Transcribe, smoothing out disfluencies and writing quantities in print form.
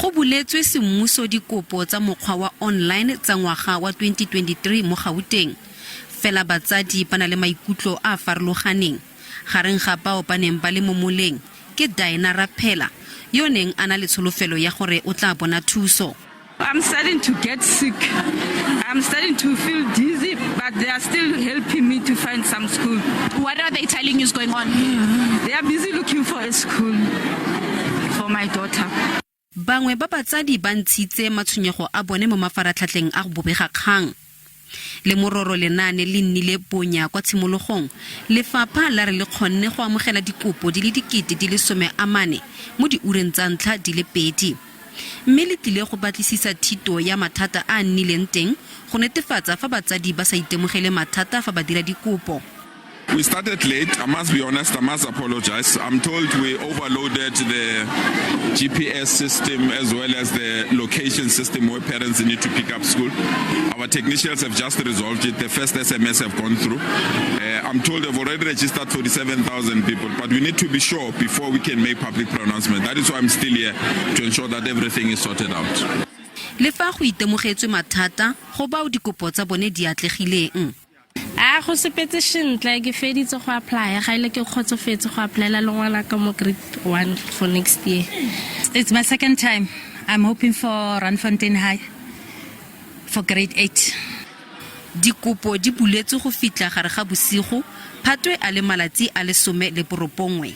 Go buletswe semmuso dikopo tsa mokgwa wa online tsa ngwaga wa 2023 mo Gauteng. Fela batsadi ba na le maikutlo a a farologaneng. Gareng ga bao ba neng ba le mo moleng ke Dinah Raphela yo o neng a na le tsholofelo ya gore o tla bona thuso. I'm starting to get sick. I'm starting to feel dizzy, but they are still helping me to find some school. What are they telling you is going on? They are busy looking for a school for my daughter. Bangwe ba batsadi ba ntshitse matshwenyego a bone mo mafaratlhatlheng a go bobegakgang. Le mororo lenaane le nnile bonya kwa tshimologong, lefapha la re le kgonne go amogela dikopo di le 14,000 mo diureng tsa ntlha di le pedi. Mme le tlile go batlisisa thito ya mathata a a nnileng teng go netefatsa fa batsadi ba sa itemogele mathata fa ba dira dikopo. We started late, I must be honest, I must apologize. I'm told we overloaded the GPS system as well as the location system where parents need to pick up school. Our technicians have just resolved it. The first SMS have gone through. I'm told they've already registered 47,000 people, but we need to be sure before we can make public pronouncement. That is why I'm still here, to ensure that everything is sorted out. Le fa go itemogetswe mathata go bao dikopo tsa bone di atlegileng. A go sepetse sentle, ke feditse go apply ga ile ke kgotsofetse go applyela le ngwana ka mo grade 1 for next year. It's my second time. I'm hoping for Randfontein High for grade 8. Dikopo di buletswe go fitlha gare ga bosigo Phatwe a le malatsi a le 19.